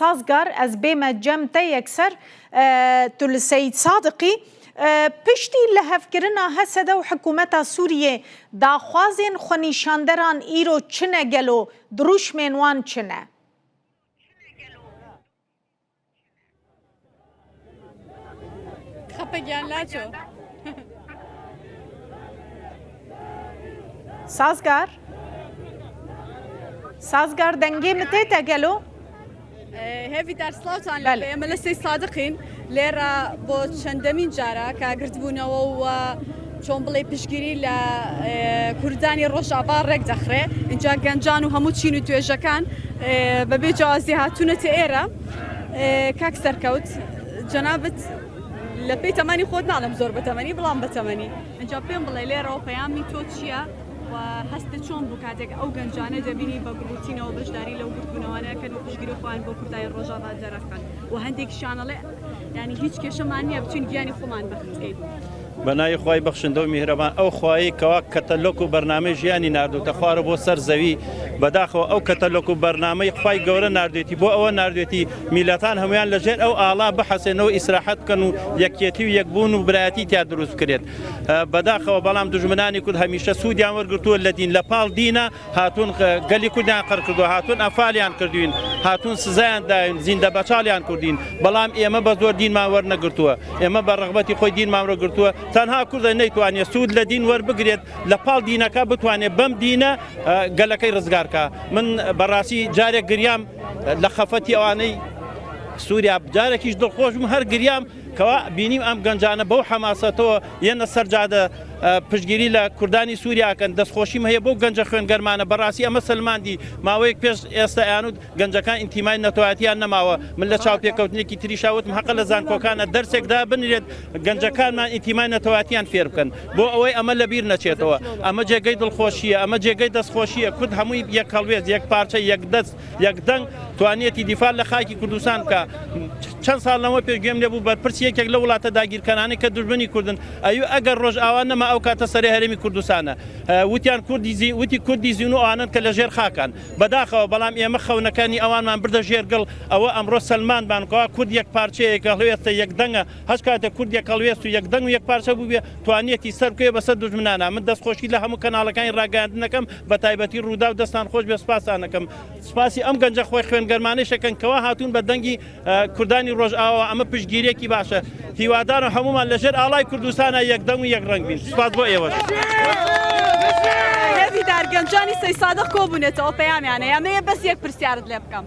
سازگار ez bême cem te yekser tu li Seyîd Sadiqî. Piştî lihevkirina HSD û hikûmeta Sûriyê daxwazên xwenîşanderan îro çi ne gelo, dirûşmên wan çi ne? Sazgar Sazgar dengê min tê te gelo? هێڤیدار سڵاوتان لێ ئێمە لە سەی سادقین لێرە بۆ چەندەمین جارە کە گردبوونەوە و چۆن بڵێ پشگیری لە کوردانی ڕۆژاوا ڕێک دەخرێ اینجا گەنجان و هەموو چین و توێژەکان بەبێ جیاوازی هاتوونەتە ئێرە کاک سەرکەوت جەنابت لە پێی تەمەنی خۆت ناڵێم زۆر بەتەمەنی بڵام بەتەمەنی ئینجا پێم بڵێ لێرەوە پەیامی تۆ چییە و هەستت چۆن بوو کاتێک ئەو گەنجانە دەبینی بە گڕوتینەوە بەشداری لەو گردبوونەوانە کەن و پشتگیری خۆیان بۆ کوردانی ڕۆژاڤا دەرەخەن و هەندێکیشیان ئەڵێ یانی هیچ کێشەمان نییە بچین گیانی خۆمان بەخت کەین. بە ناوی خوای بەخشندە و میهرەبان ئەو خوایەی کەوا کەتەلۆک و بەرنامەی ژیانی ناردوتە خوارە بۆ سەر زەوی بەداخەوە ئەو کەتەلۆک و بەرنامەی خوای گەورە ناردوێتی بۆ ئەوە ناردوێتی میلەتان هەمویان لەژێر ئەو ئاڵا بحەسێنەوە ئیسراحەت بکەن و یەکیەتی و یەکبوون و برایەتی تیا دروست بکرێت بەداخەوە بەڵام دوژمنانی کورد هەمیشە سوودیان وەرگرتووە لە دین لە پاڵ دینە هاتوون گەلی کوردیان قڕ کردووە هاتوون ئەنفالیان کردوین هاتوون سزایان داوین زیندە بەچاڵیان کردین بەڵام ئێمە بە زۆر دینمان وەرنەگرتووە ئێمە بە ڕەغبەتی خۆی دینمان وەرگرتووە تەنها کوردە نەیتوانێت سوود لە دین وەربگرێت لە پاڵ دینەکە بتوانێت بەم دینە گەلەکەی ڕزگارکە من بەڕاستی جارێک گریام لە خەفەتی ئەوانەی سووریا جارێکیش دڵخۆش بووم هەر گریام کەوا بینیم ئەم گەنجانە بەو حەماسەتەوە یەنە سەر جادە پشتگیری لە کوردانی سووریا کەن، دەستخۆشیم هەیە بەو گەنجە خوێنگەرمانە، بەڕاستی ئەمە سەلماندی، ماوەیەک پێش ئێستا ئەیانوت گەنجەکان ئینتیمای نەتەوایەتیان نەماوە، من لە چاوپێکەوتنێکی تریشا وتم هەقە لە زانکۆکانە دەرسێک دابنرێت گەنجەکانمان ئینتیمای نەتەوایەتیان فێر بکەن بۆ ئەوەی ئەمە لەبیر نەچێتەوە، ئەمە جێگەی دڵخۆشییە، ئەمە جێگەی دەستخۆشییە، کورد هەمووی یەک هەڵوێست، یەک پارچە، یەک دەست، یەک دەنگ توانیەتی دیفاع لە خاکی کوردستان بکا. چەند ساڵ لەمەو پێش گوێم لێ بوو بەرپرسی یەکێک لەو وڵاتە داگیرکەرانەی کە دوژمنی کوردن ئەیو ئەگەر ڕۆژئاوا نەما ئەو کاتە سەرێ هەرێمی کوردستانە وتیان کوردی زی وتی کوردی زینوو ئەوانەن کە لە ژێر خاکان بەداخەوە بەڵام ئێمە خەونەکانی ئەوانمان بردە ژێر گڵ ئەوە ئەمڕۆ سەلماندمان کەوا کورد یەک پارچەیەکە هەڵوێستە یەک دەنگە هەچ کاتێک کورد یەک هەڵوێست و یەک دەنگ و یەک پارچە بووبێ توانیەتی سەر بکەوێ بەسەر دوژمنانا من دەستخۆشی لە هەموو کەناڵەکانی ڕاگەیاندن ئەکەم بەتایبەتی ڕووداو دەستان خۆش بێ سوپاستان ئەکەم سوپاسی ئەم گەنجە خۆی خوێن گەرمانەیش ئەکەن کەوا هاتوون بە دەنگی کوردانی ڕۆژئاوا ئەمە پشتگیریەکی باشە هیوادارم هەموومان لەژێر ئاڵای کوردستانا یەک دەنگ و یەک ڕەنگ بین سوپاس بۆ ئێوەش. هێڤیدار گەنجانی سەیسادق کۆبوونەتەوە پەیامیان هەیە ئەمەوێ بەس یەک پرسیارت لێ بکەم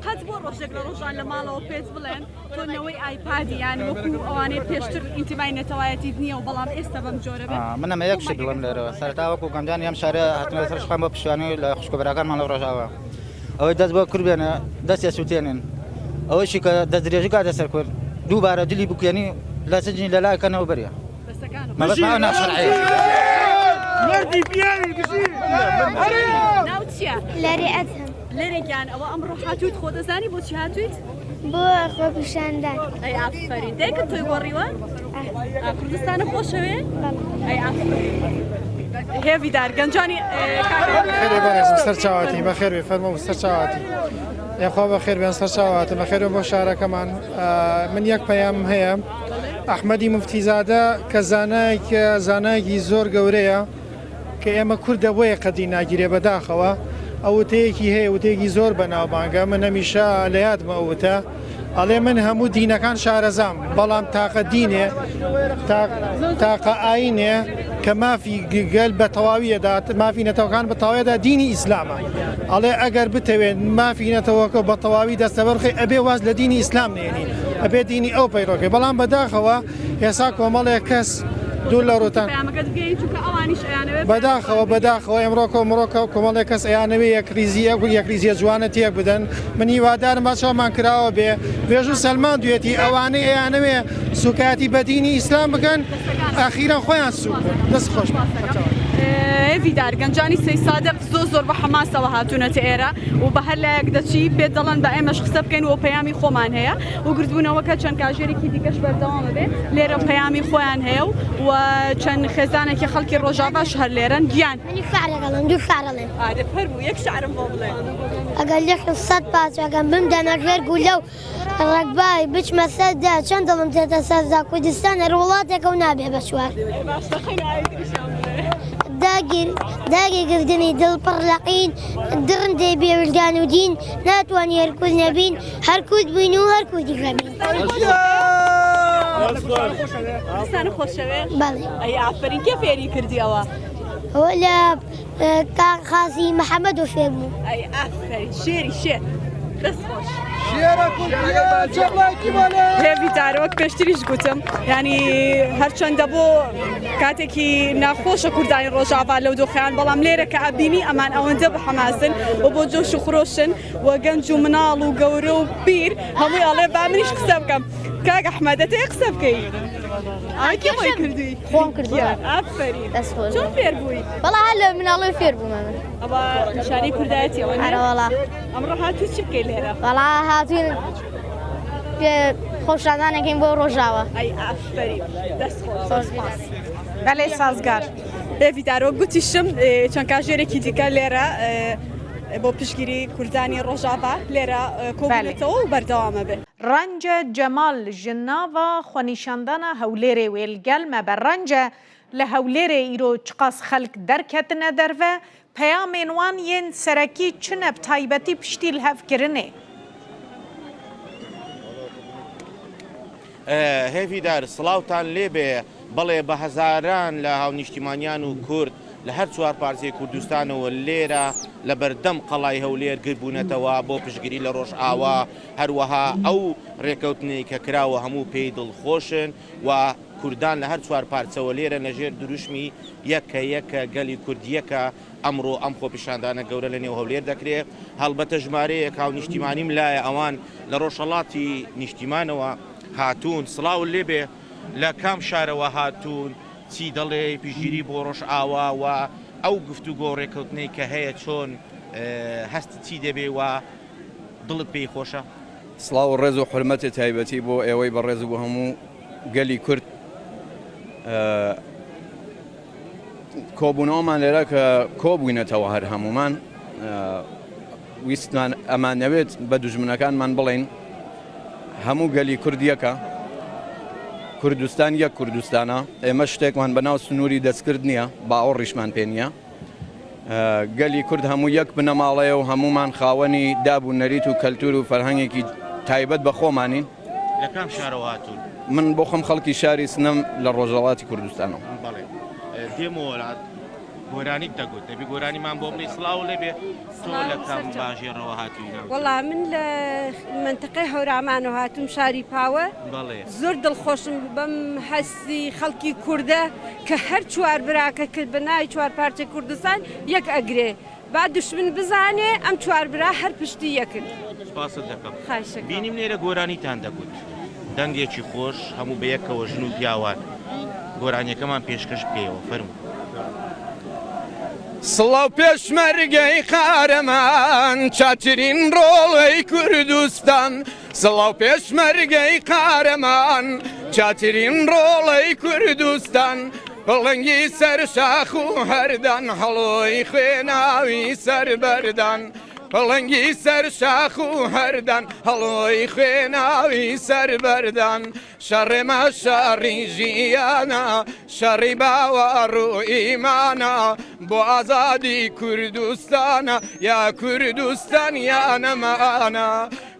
قەت بۆ ڕۆژێک لە ڕۆژان لە ماڵەوە پێت بڵێن تۆ نەوەی ئایپادی یان وەکو ئەوانەی پێشتر ئینتیمای نەتەوایەتیت نییە و بەڵام ئێستا بەم جۆرە بێت من ئەمە یەک شت بڵێم لێرەوە سەرەتا وەکو گەنجانی ئەم شارە هاتنە سەر شەقام بۆ پشتیوانی لە خوشک و براکانمان لەو ڕۆژئاوا ئەوەی دەست بۆ کورد بێنێ دەستی ئەسووتێنن ئەوەیشی کە دەستدرێژی کاتە سەر کورد دووبارە جلی بکوێنی لە سجنی لەلای کەنەوە بەریە مەبەستمان ئەو ناشەرعیە. مەردی پیاوی بژی. ناو چییە؟ لەرێ ئەدهەم. لەرێ گیان ئەوە ئەمڕۆ هاتوویت خۆ دەزانی بۆچی هاتوویت؟ بۆ خۆپیشاندان. ئەی ئافەرین دایکت تۆی گۆڕیوە؟ کوردستانە خۆشەوێ؟ ئەی ئافەرین. هێڤیدار گەنجانی خێرێ بەڕێزم سەر چاواتی بەخێر بێ فەرموو سەر چاواتی یاخوا بەخێر بێن سەر چاواتن بەخێر بێن بۆ شارەکەمان من یەک پەیام هەیە ئەحمەدی مفتیزادە کە زانایەکە زانایەکی زۆر گەورەیە کە ئێمە کوردە بۆیە قەدری ناگیرێ بەداخەوە ئەو وتەیەکی هەیە وتەیەکی زۆر بەناوبانگە من هەمیشە لە یادمە ئەو وتە ئەڵێ من هەموو دینەکان شارەزام بەڵام تاقە دینێ تاقە ئاینێ کە مافی گەل بە تەواوی ئەدات مافی نەتەوەکان بە تەواویدا دینی ئیسلامە ئەڵێ ئەگەر بتەوێت مافی نەتەوەکە بە تەواوی دەستەبەرخی ئەبێ واز لە دینی ئیسلام نێنی ئەبێ دینی ئەو پەیڕۆکەی بەڵام بەداخەوە ئێسا کۆمەڵێک کەس دوور لە ڕوتان بەداخەوە بەداخەوە ئێمڕۆ کۆمڕۆکە کۆمەڵێک کەس ئەیانەوێ یەکریزی ئەو یەکریزیە جوانە تێک بدەن من هیوادارم با چاومان کراوە بێ مێژوو سەلماندوێتی ئەوانەی ئەیانەوێ سوکایەتی بە دینی ئیسلام بکەن ئەخیرا خۆیان سوک بوون دەست خۆش هێڤیدار گەنجانی سەیسادق زۆر زۆر بە حەماسەوە هاتوونەتە ئێرە و بە هەر لایەک دەچی پێت دەڵێن بە ئێمەش قسە بکەین و پەیامی خۆمان هەیە و گردبوونەوەکە چەند کاژێرێکی دیکەش بەردەوامە بێ لێرە پەیامی خۆیان هەیە و و چەند خێزانێکی خەڵکی ڕۆژاڤاش هەر لێرەن گیان من یەک شعرێک ئەڵێم دوو شعر ئەڵێم ئادە فەرموو یەک شعرم بۆ بڵێ. ئەگەر لحی سەد پاچەکەم بمدەنە ژێر گولە و ڕەگبای بچمە سەر دا چەند دڵم تێتە سەردا کوردستان هەر وڵاتێکە و نابێ بە چوار. داگیر داگیرکردنی دڵ پڕ لە قین دڕندەی بێ ویژدان و دین ناتوانی هەر کورد نەبین هەر کورد بووین و هەر کوردیش ئەبین. کوردستان خۆشەوێ؟ بەڵێ. ئەی ئافەرین کێ فێری کردی ئەوە؟ ئەوە لە کاک قازی محەمەدەوە فێر بووم. ئەی ئافەرین شێری شێر دەست خۆش. هێڤیدار وەک پێشتریش گوتم ینی هەرچەندە بۆ کاتێکی ناخۆشە کوردانی ڕۆژاڤا لەو دۆخیان بەڵام لێرە کە ئەبینی ئەمان ئەوەندە بە حەماسن و بۆ جۆش و خرۆشن و گەنج و مناڵ و گەورە و پیر هەمووی ئەڵێ با منیش قسە بکەم کاک ئەحمەد دەتەوێ قسە بکەی ئاکی خۆی کردووی خۆم کردووە. ئافەرین دەست خۆش. چۆن فێر بووی وەڵا هەر لە مناڵەوە فێر بووم ئەمن. ئەوە نیشانەی کوردایەتی ئەوە ئەرە وەڵا. ئەمڕۆ هاتووی چی بکەی لێرە؟ وەڵا هاتووین پێ خۆپیشاندانێکین بۆ ڕۆژاوا. ئەی ئافەرین دەست خۆش زۆر سپاس. بەلێ سازگار. هێڤیدار وەک گوتیشم چەند کاژێرێکی دیکە لێرە بۆ پشتگیری کوردانی ڕۆژاڤا لێرە کۆبوونەتەوە و بەردەوامە بێ. ڕەنجە جەمال ji nava xwenîşandana Hewlêrê wê li gel me be. Rence li Hewlêrê îro çiqas xelk derketine derve, peyamên wan yên serekî çi ne bi taybetî piştî lihevkirinê? هێڤیدار، سڵاوتان لێبێ، بەڵێ بە هەزاران لە هاونیشتیمانیان و کورد لە هەر چوار پارچەی کوردستانەوە لێرە لە بەردەم قەڵای هەولێر گربوونەتەوە بۆ پشتگیری لە ڕۆژئاوا، هەروەها ئەو ڕێکەوتنەی کە کراوە هەموو پێی دڵخۆشن و کوردان لە هەر چوار پارچەوە لێرەن لە ژێر دروشمی یەکە یەکە گەلی کورد یەکە ئەمڕۆ ئەم خۆپیشاندانە گەورە لە نێو هەولێر دەکرێ هەڵبەتە ژمارەیەک هاونیشتیمانیم لایە ئەوان لە ڕۆژهەڵاتی نیشتیمانەوە هاتوون سڵاو لێبێ لە کام شارەوە هاتوون چی دەڵێی پشتگیری بۆ ڕۆژئاوا و ئەو گفتوگۆ ڕێکەوتنەی کە هەیە چۆن هەستت چی دەبێ و دڵت پێی خۆشە؟ سڵاو و ڕێز و حورمەتی تایبەتی بۆ ئێوەی بەڕێز و بۆ هەموو گەلی کورد. کۆبوونەوەمان لێرە کە کۆبووینەتەوە هەر هەموومان ویستمان ئەمانەوێت بە دوژمنەکانمان بڵێین هەموو گەلی کورد یەکە، کوردستان یەک کوردستانە، ئێمە شتێکمان بە ناو سنووری دەستکرد نییە، باوەڕیشمان پێ نییە. گەلی کورد هەموو یەک بنەماڵەیە و هەموومان خاوەنی داب و نەریت و کەلتور و فەرهەنگێکی تایبەت بە خۆمانین. لە کام شارەوە هاتوون؟ من بۆ خۆم خەڵکی شاری سنەم لە ڕۆژهەڵاتی کوردستانەوە. بەڵێ دێمەوە لات. گۆرانیت دەگوت دەبی گۆرانیمان بۆ بڵێی سڵاو لێبێ تۆ لە کام باژێڕەوە هاتووی ناوچە؟ وەڵا من لە مەنتقەی هەورامانەوە هاتووم شاری پاوە بەڵێ. زۆر دڵخۆشم بەم هەستی خەڵکی کوردە کە هەر چوار براکە کرد بە ناوی چوار پارچەی کوردستان یەک ئەگرێ با دوشمن بزانێ ئەم چوار برا هەر پشتی یەکن. سپاست دەکەم. خواهش ئەکەم. بینیم لێرە گۆرانیتان دەگوت دەنگێکی خۆش هەموو بەیەکەوە ژن و پیاوان گۆرانیەکەمان پێشکەش بکەیەوە فەرموو. سڵاو پێشمەرگەی قارەمان چاترین ڕۆڵەی کوردستان سڵاو پێشمەرگەی قارەمان چاترین ڕۆڵەی کوردستان پڵنگی سەر شاخ و هەردان هەڵۆی خوێناوی سەر بەردان پڵنگی سەر شاخ و هەردان هەڵۆی خوێناوی سەر بەردان شەڕێ مە شەڕی ژیانە شەڕی باوەڕ و ئیمانە بۆ ئازادی کوردستانە یا کوردستان یا نەمانە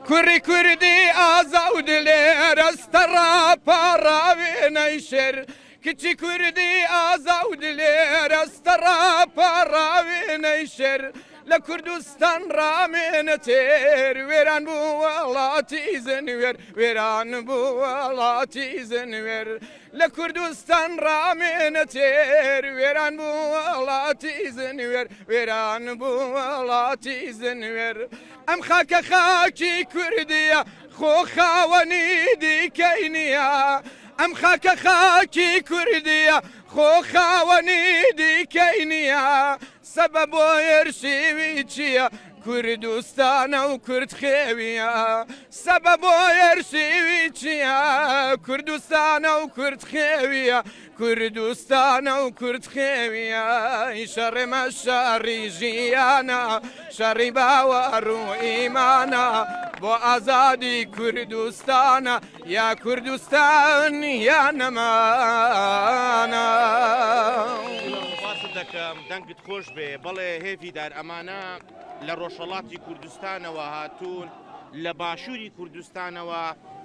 کوڕی کوردی ئازا و دلێر ئەستەڕا پاڕاوێنەی شێر کچی کوردی ئازا و دلێر ئەستەڕا پاڕاوێنەی شێر لە کوردستان ڕامێنە تێر وێران بوو وڵاتی زنوێر وێران بوو وڵاتی زنوێر لە کوردستان ڕامێنە تێر وێران بوو وڵاتی زنوێر وێران بوو وڵاتی زنوێر ئەم خاکە خاکی کوردیە خۆ خاوەنی دیکەی نییە ئەم خاکە خاکی کوردیە خۆ خاوەنی دیکەی نییە سەبە بۆ هێرشی وی چییە؟ کوردستانە و کورد خێویە سەبە بۆ هێرشی چییە کوردستانە و کورد خێویە کوردستانە و کورد خێویە شەڕێ مە شەڕی ژیانە شەڕی باوەڕ و ئیمانە بۆ ئازادی کوردستانە یا کوردستان یا نەمانە. سوپاست دەکەم دەنگت خۆش بێ بەڵێ هێڤیدار ئەمانە لە ڕۆژهەڵاتی کوردستانەوە هاتوون لە باشووری کوردستانەوە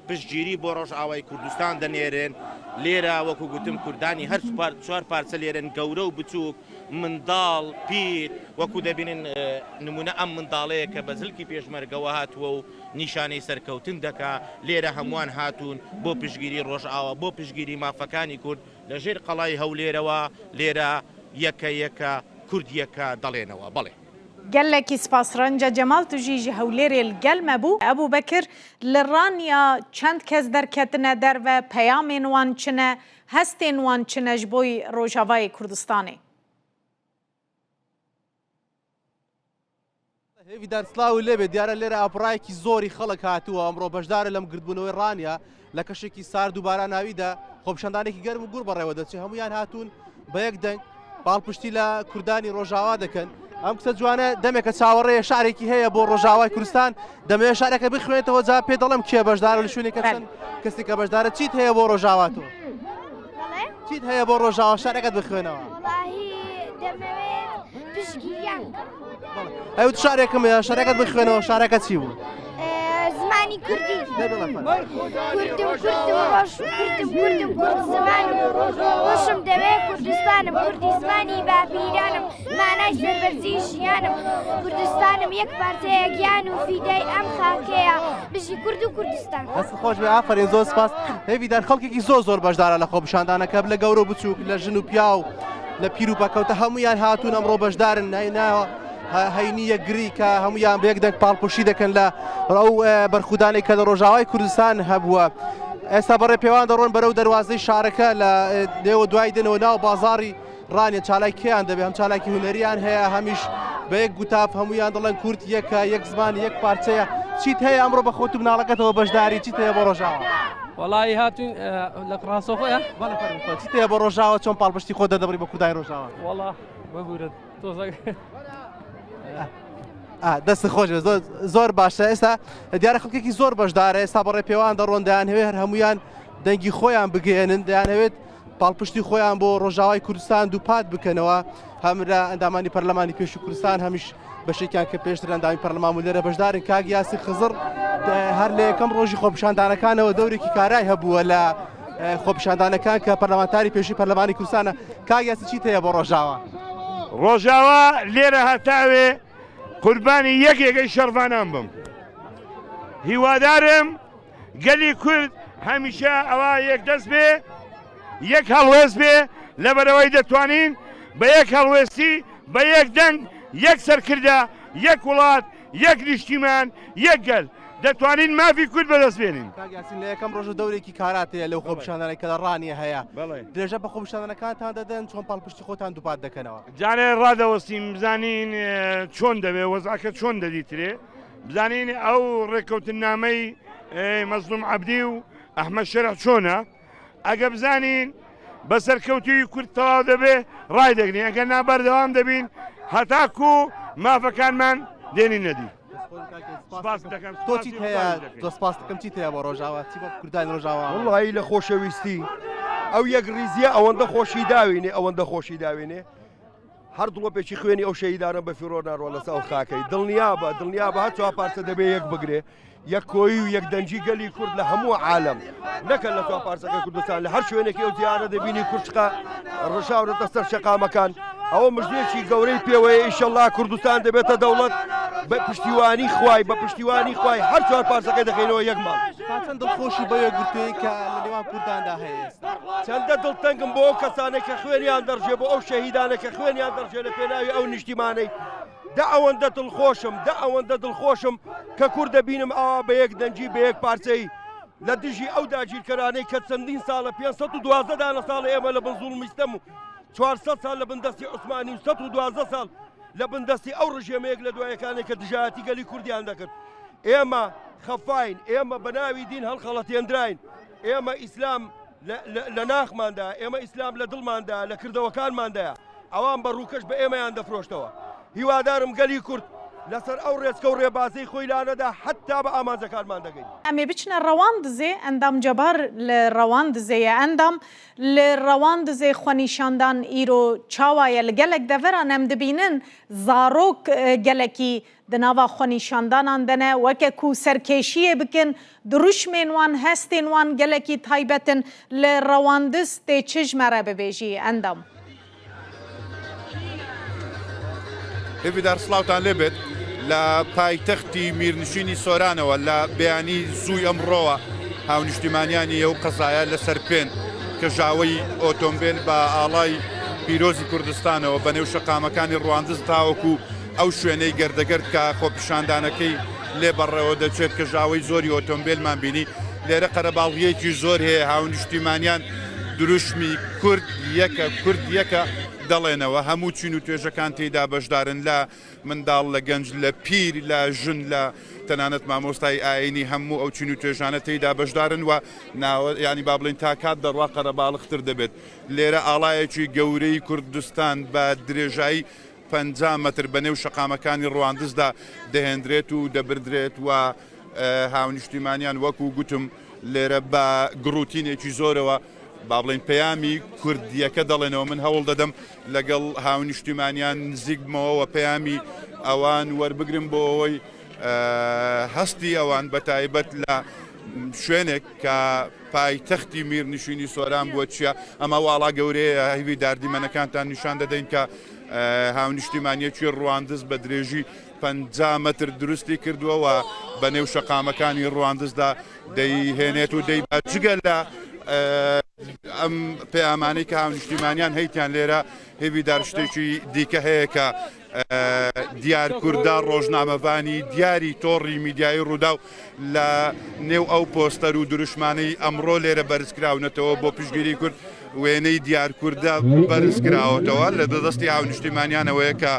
پشتگیری بۆ ڕۆژئاوای کوردستان دەنێرن لێرە وەکو گوتم کوردانی هەر چوار پارچە لێرن گەورە و بچووک منداڵ پیر وەکو دەبینن نمونە ئەم منداڵەیە کە بە زلکی پێشمەرگەوە هاتووە و نیشانەی سەرکەوتن دەکا لێرە هەمووان هاتوون بۆ پشتگیری ڕۆژئاوا بۆ پشتگیری مافەکانی کورد لە ژێر قەڵای هەولێرەوە لێرە یەکە یەکە کورد یەکە دەڵێنەوە بەڵێ. گەلەکی سپاس ڕەنجە جەمال توژی ژ هەولێرێ ل گەل مە بوو. ئەبوبەکر لە ڕانیا چەند کەس دەرکەتنە دەرڤە، پەیامێن وان چنە، هەستێن وان چنە ژ بۆی ڕۆژاڤایێ کوردستانێ؟ هێڤیدار سلااو لێبێ دیارە لێرە ئاپڕایەکی زۆری خەڵک هاتووە ئەمڕۆ بەشدارە لەم گردبوونەوەی ڕانیە لە کەشێکی سارد و باراناویدا خۆپیشاندانێکی گەرم و گوڕ بەڕێوە دەچێت هەمویان هاتوون بە یەک دەنگ پاڵپشتی لە کوردانی ڕۆژاوا دەکەن ئەم کچە جوانە دەمێکە چاوەڕێیە شارێکی هەیە بۆ ڕۆژاوای کوردستان دەمەوێت شارەکە بخوێنێتەوە جا پێ دەڵێم کێ بەشدارە لە شوێنێکە چەند کەسێکە بەشدارە چیت هەیە بۆ ڕۆژاوا تۆ چیت هەیە بۆ ڕۆژاوا شارەکەت بخوێنەوە دەمەوێت پشتگیریان بکەم. ئەوت شارێکم هەیە شارەکەت بخوێنەوە شارەکە چی بوو؟ زمانی کوردی کوردم کوردم ڕۆژ کوردم کوردم کورد زمانم خۆشم دەوێ کوردستانم کوردی زمانی باپیرانم مانای سەربەرزی ژیانم کوردستانم یەک پارچەیە گیان و فیدای ئەم خاکەیە بژی کورد و کوردستان. دەست خۆش بێ ئافەرین زۆر سپاس هێڤیدار خەڵکێکی زۆر زۆر بەشدارە لە خۆپیشاندانەکە لە گەورە و بچووک لە ژن و پیاو لە پیر و پەکەوتە هەمویان هاتوون ئەمڕۆ بەشدارن ناوە هەینی یەکگری کە هەمویان بە یەک دەنگ پاڵپشتی دەکەن لە ئەو بەرخودانەی کە لە ڕۆژاوای کوردستان هەبووە. ئێستا بەڕێ پێوان دەڕۆن بەرەو دەواازەی شارەکە لە لێوە دوای دێنەوە ناو بازاری ڕانیە چالاکیان دەبێت هەم چالاکی هونەریان هەیە هەمیش بە یەک گوتاف هەمویان دەڵێن کورد یەکە یەک زمان یەک پارچەیە چیت هەیە ئەمڕۆ بە خۆت و مناڵەکەتەوە بەشداری چیت هەیە بۆ ڕۆژاوا؟ وەڵی هاتوین لە ڕاستەوخۆیە بەڵێ فەرموو چیت هەیە بۆ ڕۆژاوا چۆن پاڵپشتی خۆت دەردەبڕی بۆ کوردانی ڕۆژاوا؟ وەڵا ببورە تۆزەک دەست خۆش بێت زۆر زۆر باشە ئێستا دیارە خەڵکێکی زۆر بەشدارە ئێستا بەڕێ پێوان دەڕۆن دەیانهەوێت هەر هەمویان دەنگی خۆیان بگەیەنن دەیانهەوێت پاڵپشتی خۆیان بۆ ڕۆژاوای کوردستان دووپات بکەنەوە هەم لە ئەندامانی پەرلەمانی پێشوو کوردستان هەمیش بەشێکیان کە پێشتر ئەندامی پەرلەمان و لێرە بەشدارن کاک یاسی خزڕ هەر لە یەکەم ڕۆژی خۆپیشاندانەکانەوە دەورێکی کارای هەبووە لە خۆپیشاندانەکان کە پەرلەمانتاری پێشووی پەرلەمانی کوردستانە کاک یاسی چیت هەیە بۆ ڕۆژاوا؟ ڕۆژاوا لێرە هەتاوێ قوربانی یەکێکەی شەڕڤانان بم هیوادارم گەلی کورد هەمیشە ئەوە یەکدەست بێ یەک هەڵوێست بێ لەبەرئەوەی دەتوانین بە یەک هەڵوێستی بە یەک دەنگ یەک سەرکردە یەک وڵات یەک نیشتیمان یەک گەل دەتوانین مافی کورد بەدەست بێنین. کاک یاسین لە یەکەم ڕۆژ دەورێکی کارات هەیە لەو خۆپیشاندانەی کە لە ڕانیە هەیە درێژە بە خۆپیشاندانەکانتان دەدەن چۆن پاڵپشتی خۆتان دووپات دەکەنەوە؟ جارێ ڕادەوەستین بزانین چۆن دەبێ وەزعەکە چۆن دەدیترێ بزانین ئەو ڕێککەوتننامەی مەزلوم عەبدی و ئەحمەد شەرع چۆنە ئەگە بزانین بە سەرکەوتووی کورد تەواو دەبێ ڕای دەگرین ئەگەر نا بەردەوام دەبین هەتاکو مافەکانمان دێنین نەدی. سپاس دەکەم تۆ چیت هەیە زۆر سپاس دەکەم چیت هەیە بۆ ڕۆژاوا چی بۆ کوردانی ڕۆژاوا وڵی لە خۆشەویستی ئەو یەک ڕیزیە ئەوەندە خۆشی داوینێ ئەوەندە خۆشی داوینێ هەر دڵۆپێکی خوێنی ئەو شەهیدانە بە فیڕۆ ناڕوا لەسەر ئەو خاکەی. دڵنیابە، دڵنیابە هەر چوار پارچە دەبێ یەک بگرێ. یەک کۆیی و یەک دەنگی گەلی کورد لە هەموو عالەم نەکە لە چوار پارچەکەی کوردستان لە هەر شوێنێکی ئەو جیهانە دەبینی کورد چقا ڕشاونەتە سەر شەقامەکان. ئەوە مژدەیەکی گەورەی پێوەیە ئیشەڵا کوردستان دەبێتە دەوڵەت بە پشتیوانی خوای بە پشتیوانی خوای هەر چوار پارچەکەی دەخەینەوە یەک ماڵ. تا چەند دڵخۆشی بەو یەکگرتوویەی کە لە نێوان کورداندا هەیە ئێستا؟ چەندە دڵتەنگم بۆ ئەو کەسانەی کە خوێنیان دەڕژێ، بۆ ئەو شەهیدانە کە خوێنیان دەڕژێ لە پێناوی ئەو نیشتیمانەی، دە ئەوەندە دڵخۆشم، دە ئەوەندە دڵخۆشم کە کورد دەبینم ئاوا بە یەک دەنگی، بە یەک پارچەیی لە دژی ئەو داگیرکەرانەی کە چەندین ساڵە 512 دانە ساڵە ئێمە لە بن زوڵمی ستەم و 400 ساڵ لە بن دەستی عوسمانی و 112 ساڵ. لە بن دەستی ئەو ڕژێمە یەک لە دوایەکانێک کە دژایەتی گەلی کوردیان دەکرد. ئێمە خەفاین، ئێمە بە ناوی دین هەڵخەڵەتێندراین، ئێمە ئیسلام لە ناخماندا، ئێمە ئیسلام لە دڵماندا، لە کردەوەکانماندایە. ئەوان بە ڕووکەش بە ئێمەیان دەفرۆشتەوە. هیوادارم گەلی کورد لەسەر ئەو ڕێچکە و ڕێبازەی خۆی لانەدا حەتتا بە ئامانجەکانمان دەگەین. ئەمێ بچنە ڕەواندزێ، ئەندام جەبار لە ڕەواندزێیە. ئەندام، لە ڕەواندزێ خوەنیشاندان ئیرۆ چاوایە؟ لە گەلەک دەڤەران ئەم دبینن زارۆک گەلەکی Di nava xwenîşandanan de ne weke ku serkêşiyê bikin, dirûşmên wan, hestên wan gelekî taybet in. Li Rewandiz tê çi ji me re bibêjî endam? هێڤیدار سڵاوتان لێبێت لە پایتەختی میرنشینی سۆرانەوە لە بەیانی زووی ئەمڕۆوە هاونیشتیمانیانی ئەو قەزایە لەسەر پێن کەژاوەی ئۆتۆمبێل بە ئاڵای پیرۆزی کوردستانەوە بەنێو شەقامەکانی ڕواندز تاوەکو ئەو شوێنەی گردەگرد کە خۆپیشاندانەکەی لێ بەڕێوە دەچێت کەژاوەی زۆری ئۆتۆمبێلمان بینی لێرە قەرەباڵغییەکی زۆر هەیە هاونیشتیمانیان دروشمی کورد یەکە کورد یەکە دەڵێنەوە هەموو چین و توێژەکان تێیدا بەشدارن لە منداڵ لە گەنج لە پیر لە ژن لە تەنانەت مامۆستای ئاینی هەموو ئەو چین و توێژانە تێیدا بەشدارن و ناوە ینی با بڵێین تا کات دەڕوا قەرەباڵختر دەبێت لێرە ئاڵایەکی گەورەی کوردستان بە درێژایی 50 مەتر بە نێو شەقامەکانی ڕواندزدا دەهێندرێت و دەبردرێت و هاونیشتیمانیان وەکو گوتم لێرە بە گڕوتینێکی زۆرەوە با بڵێین پەیامی کوردییەکە دەڵێنەوە، من هەوڵ دەدەم لەگەڵ هاونیشتیمانیان نزیک بمەوە و پەیامی ئەوان وەربگرم بۆ ئەوەی هەستی ئەوان بە تایبەت لە شوێنێک کە پایتەختی میرنشینی سۆران بووە چییە ئەمە واڵا گەورەیە هیوی داردیمەنەکانتان نیشان دەدەین کە هاونیشتیمانیەکی ڕواندز بە درێژی 50 مەتر دروستی کردووە و بە نێو شەقامەکانی ڕواندزدا دەیهێنێت و دەیبات جگە لە ئەم پەیامانەی کە هاونیشتیمانیان هەیتیان لێرە هێویدار شتێکی دیکە هەیە کە دیار کووردا ڕۆژنامەڤانی دیاری تۆڕی میدیایی ڕوودا و لە نێو ئەو پۆستەر و دروشمانەی ئەمڕۆ لێرە بەرزکراونەتەوە بۆ پشگیری کورد وێنەی دیار کوردە بەرزکراوەتەوە لە دەستی هاونیشتیمانیانەوەیە کە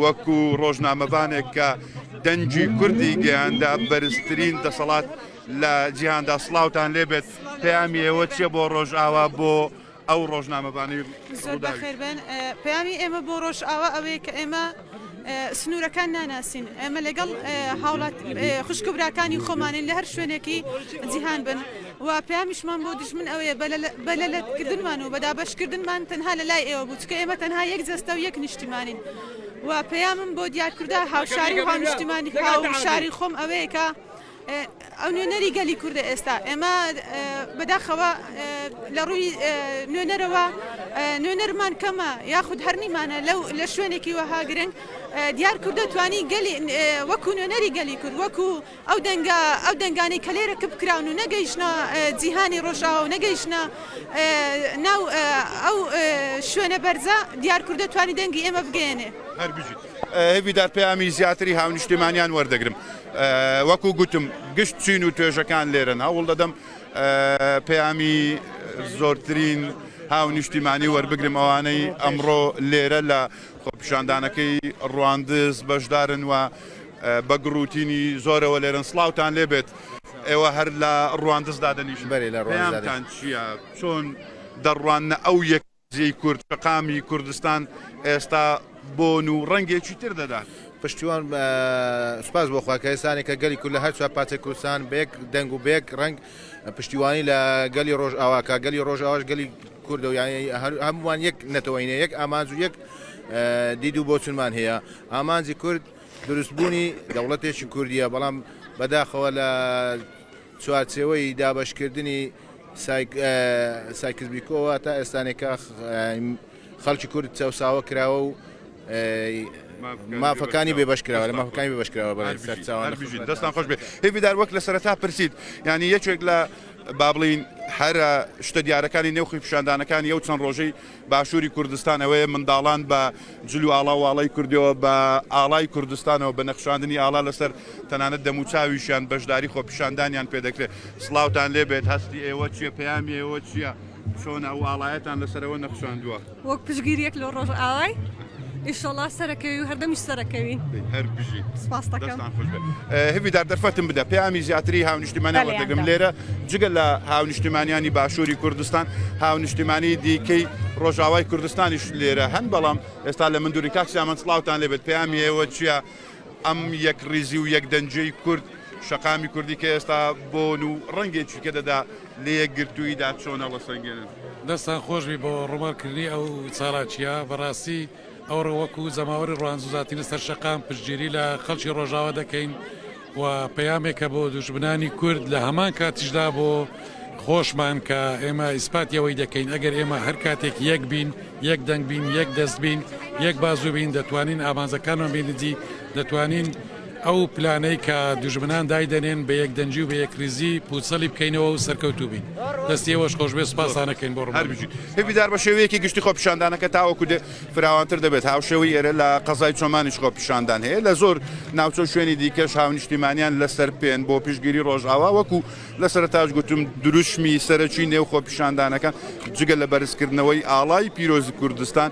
وەکو ڕۆژنامەڤانێک کە دەنگی کوردی گەیاندە بەرزترین دەسەڵات لە جیهاندا سڵاوتان لێبێت پەیامی ئێوە چیە بۆ ڕۆژئاوا بۆ ئەو ڕۆژنامەڤانەی زۆر بەخێر بێن پەیامی ئێمە بۆ ڕۆژئاوا ئەوەیە کە ئێمە سنوورەکان ناناسین ئێمە لەگەڵ هاوڵات خوشک و براکانی خۆمانین لە هەر شوێنێکی جیهان بن و پەیامیشمان بۆ دوژمن ئەوەیە بە لەلەتکردنمان و بە دابەشکردنمان تەنها لە لای ئێوە بوو چونکە ئێمە تەنها یەک جەستە و یەک نیشتیمانین و پەیامم بۆ دیارکردە هاوشاری و هاونیشتیمانی هاوشاری خۆم ئەوەیە کە ئەو نوێنەری گەلی کوردە ئێستا ئێمە بەداخەوە لە ڕووی نوێنەرەوە نوێنەرمان کەمە یاخود هەر نیمانە لەو لە شوێنێکی وەها گرنگ دیار کوردە توانی گەلی وەکو نوێنەری گەلی کورد وەکو ئەو دەنگە ئەو دەنگانەی کە لێرە کپ کراون و نەگەیشتنە جیهانی ڕۆژئاوا و نەگەیشتنە ناو ئەو شوێنە بەرزە دیار کوردە توانی دەنگی ئێمە بگەیەنێ. هەر بژیت. هێڤیدار پەیامی زیاتری هاونیشتیمانیان وەردەگرم. وەکو گوتم گشت چین و توێژەکان لێرەن. هەوڵ دەدەم پەیامی زۆرترین هاونیشتیمانی وەربگرم ئەوانەی ئەمڕۆ لێرە لە خۆپیشاندانەکەی ڕواندز بەشدارن و بە گڕوتینی زۆرەوە لێرەن سڵاوتان لێبێت ئێوە هەر لە ڕواندز دادەنیشن بەرێ لە ڕواندز پەیامتان چییە چۆن دەڕواننە ئەو یەکڕیزیەی کورد شەقامی کوردستان ئێستا بۆن و ڕەنگێکی تر دەدات؟ پشتیوان سوپاس بۆ خوا کە ئێستانێک کە گەلی کورد لە هەر چوار پارچەی کوردستان بە یەک دەنگ و بە یەک ڕەنگ پشتیوانی لە گەلی ڕۆژئاوا کا گەلی ڕۆژئاواش گەلی کوردە و یانی هەمووان یەک نەتەوەینە یەک ئامانج و یەک دید و بۆچونمان هەیە ئامانجی کورد دروستبوونی دەوڵەتێکی کوردیە بەڵام بەداخەوە لە چوارچێوەی دابەشکردنی سایکس بیکۆوە تا ئێستانێکە خەڵکی کورد چەوساوە کراوە و مافەکانی بێبەش کراوە لە مافەکانی بێبەش کراوە بەڕێز سەرچاوە هەر بژیت دەستان خۆش بێ هێڤیدار وەک لە سەرەتا پرسیت یانی یەکێک لە با بڵین هەرە شتە دیارەکانی نێو خۆپیشاندانەکانی ئەو چەند ڕۆژەی باشووری کوردستان ئەوەیە منداڵان بە جل و ئاڵا و واڵای کوردیەوە بە ئاڵای کوردستانەوە بە نەخشاندنی ئاڵا لەسەر تەنانەت دەموچاویشیان بەشداری خۆپیشاندانیان پێدەکرێت سڵاوتان لێبێت هەستی ئێوە چییە پەیامی ئێوە چییە چۆن ئەو ئاڵایەتان لەسەرەوە نەخشاندووە؟ وەک پشتگیریەک لۆ ڕۆژئاوای. ئیشەڵا سەرەکەوی و هەردەمیش سەرەکەوین. هەر بژی. سپاست دەکەم. دەستان خۆش بێت. هیڤیدار دەرفەتم بدە پەیامی زیاتری هاونیشتیمانیان وەردەگرم لێرە جگە لە هاونیشتیمانیانی باشووری کوردستان هاونیشتیمانی دیکەی ڕۆژاوای کوردستانیش لێرە هەن بەڵام ئێستا لە من دوورن کاک سیامەند سڵاوتان لێبێت پەیامی ئێوە چییە ئەم یەکڕیزی و یەکدەنگیی کورد شەقامی کوردی کە ئێستا بۆن و ڕەنگێکی کە دەدا لە یەکگرتووییدا چۆن هەڵەسەنگێنن؟ دەستتان خۆشبی بۆ ڕووماڵ کردنی ئەو چالاکیە، بەڕاستی ئەوڕۆ وەکو جەماوەری ڕواندز هاتینە سەر شەقام پشتگیری لە خەڵکی ڕۆژاوا دەکەین و پەیامێکە بۆ دوژمنانی کورد لە هەمان کاتیشدا بۆ خۆشمان کە ئێمە ئیسپاتی ئەوەی دەکەین ئەگەر ئێمە هەر کاتێک یەک بین یەک دەنگ بین یەک دەست بین یەک بازوو بین دەتوانین ئامانجەکانمان بێنە دی دەتوانین ئەو پلانەی کە دوژمنان دایدەنێن بە یەکدەنگی و بە یەکریزی پوچەڵی بکەینەوە و سەرکەوتوو بین. دەستی ئێوەش خۆشبێت سوپاستان ئەکەین بۆ هەر بژیت. هێڤیدار بە شێوەیەکی گشتی خۆپیشاندانەکە تاوەکو دێ فراوانتر دەبێت، هاوشێوەی ئێرە لە قەزای چۆمانیش خۆپیشاندان هەیە، لە زۆر ناوچە و شوێنی دیکەش هاونیشتیمانیان لەسەر پێن بۆ پشتگیری ڕۆژئاوا، وەکو لە سەرەتاش گوتم دروشمی سەرەکی نێو خۆپیشاندانەکە جگە لە بەرزکردنەوەی ئاڵای پیرۆزی کوردستان،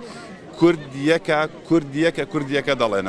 کورد یەکە، کورد یەکە، کورد یەکە دەڵێنەوە.